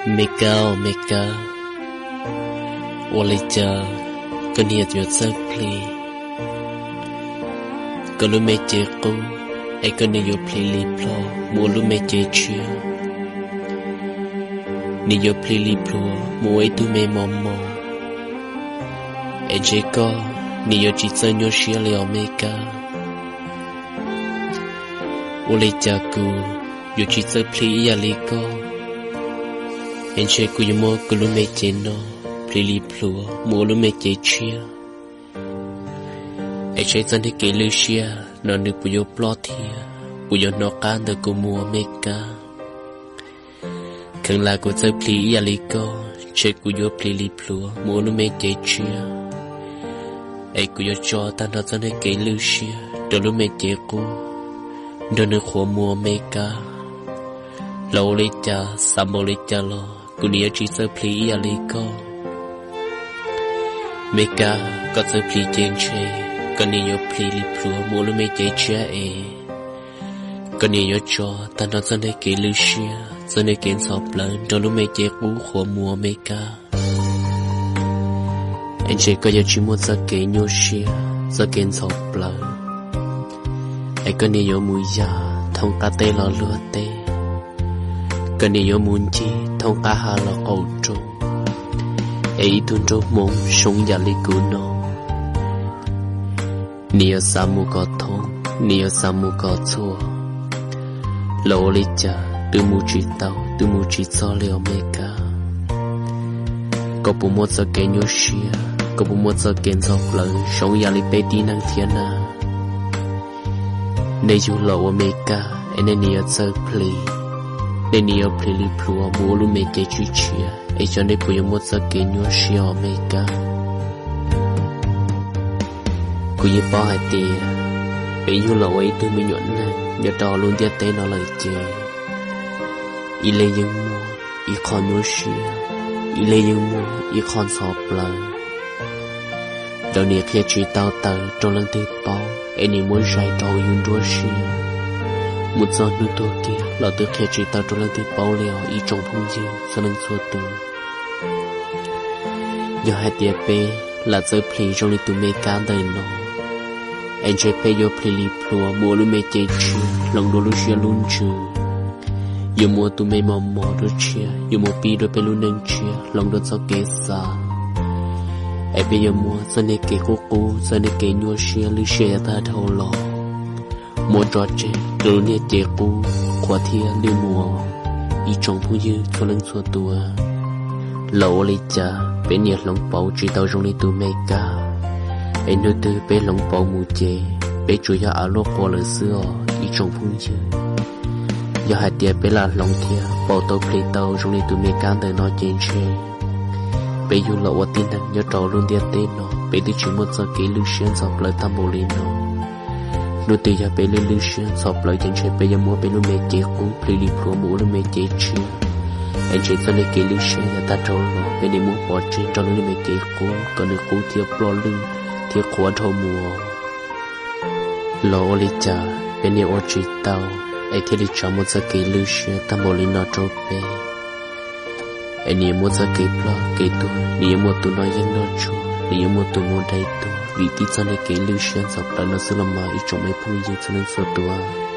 Me Kab, me Kab, ua li cas koj niam yuav txawj plhis koj lub me cev qub, es koj niam yuav plhis li plhuav mus ua lub me cev tshiab? Niam yuav plhis li plhuav mus ua ib tug me mos mos, es ntshe koj niam yuav tsis txawj nyuaj siab li os me Kab. Ua li cas kuv yuav tsis txawj plhis ib yam li koj, es ntshe kuv yuav muab kuv lub me cev no plhis li plhuav mus ua lub me cev tshiab, es saib txoj niag kev lwj siab no nws puas yuav ploj thiab puas yuav hnov qab ntawm kuv mus os me Kab. Kheev lam kuv txawj plhis ib yam li koj, ntshe kuv yuav plhis li plhuav mus ua lub me cev tshiab, es kuv yuav tso tag nrho txoj niag kev lwj siab rau lub me cev qub, nrog nws qhuav mus os me Kab. Los ua li cas xav npaum li cas los kuv niam yuav tsis txawj plhis ib yam li koj. Me Kab, koj txawj plhis ces ntshe koj niam yuav plhis li plhuav mus ua lub me cev tshiab es koj niam yuav tso tag nrho txoj niag kev lwj siab, txoj niag kev ntxhov plawv nrog lub me cev qub qhuav mus os me Kab. Es ntshe koj yuav tsis muaj txoj kev nyuaj siab, txoj kev ntxhov plawv, es koj niam yuav mus yam thoob qab teb los luag teb, koj niam yuav mus ncig thoob qab hav los qaum roob, es ib tug nraug Hmoob zoo yam li kuv no, niam yuav xav mus kom thoob, niam yuav xav mus kom txhua, los ua li cas twb mus tsis tau, twb mus tsis txog li os me Kab. Koj puas muaj txoj kev nyuaj siab, koj puas muaj txoj kev ntxhov plawv zoo yam li peb tib neeg thiab na? Nej yug los ua me Kab es nej niam yuav txawj plhis, nej niam yuav plhis li plhuav mus ua lub me cev tshiab tshiab, es xyov nej puas yuav muaj txoj kev nyuaj siab os me Kab. Kuv yeej paub hais tias peb yug los ua ib tug me nyuam neeg nyob rau lub ntiaj teb no lawm ces ib leeg yeej muaj ib qho nyuaj siab, ib leeg yeej muaj ib qho ntxhov plawv. Lawv niam qhia tsis tau tawm rau leej twg paub, es niam muab zais rau hauv yus nruab siab, mus txog hnub tuag kiag los twb qhia tsis tau rau leej twg paub li os ib tsoom phooj ywg txhua leej txhua tus. Yog hais tias peb lam txawj plhis zoo li tus me Kab ntawm no, es ntshe peb yuav plhis li plhuav mus ua lub me cev tshiab hloov dua lub siab lub ntsws, yuav mus ua tus me mos mos dua tshiab, yuav mus pib dua peb lub neej tshiab hloov dua txoj kev xav, es peb yuav muab txoj niag kev qub qub, txoj niag kev nyuaj siab lwj siab yav tag dhau los muab tso tseg rau lub niag cev qub qhuav thiab lwj mus os ib tsoom phooj ywg txhua leej txhua tus. Los ua li cas peb niam hloov pauv tsis tau zoo li tus me Kab, es hnub twg peb hloov pauv mus ces peb tsuas yog av luaj qua lawm xwb os ib tsoom phooj ywg. Yog hais tias peb lam hloov thiab pauv tau plhis tau zoo li tus me Kab ntawm no ces ntshe peb yug los ua tib neeg nyob rau lub ntiaj teb no peb twb tsis muaj txoj kev lwj siab ntxhov plawv tag npaum li no. Hnub twg yog peb lwj lwj siab ntxhov plawv ces ntshe peb yuav muab peb lub me cev qub plhis li plhuav mus ua lub me cev tshiab, es ntshe txoj niag kev lwj siab yav tag dhau los peb niam muab pov tseg nrog lub niag me cev qub kom nws qub thiab ploj lwj thiab qhuav dhau mus. Los ua li cas peb niam ua tsis tau, es thiaj li tso muaj txoj kev lwj siab tag npaum li no rau peb. Es nws yuav muaj txoj kev ploj kev tuag, nws yuav muaj tus noj yeeb noj tshuaj, nws yuav muaj tus mus dai tuag vim tib txoj niag kev lwj siab ntxhov plawv no xwb los mas ib tsoom me phooj ywg txhua leej txhua tus.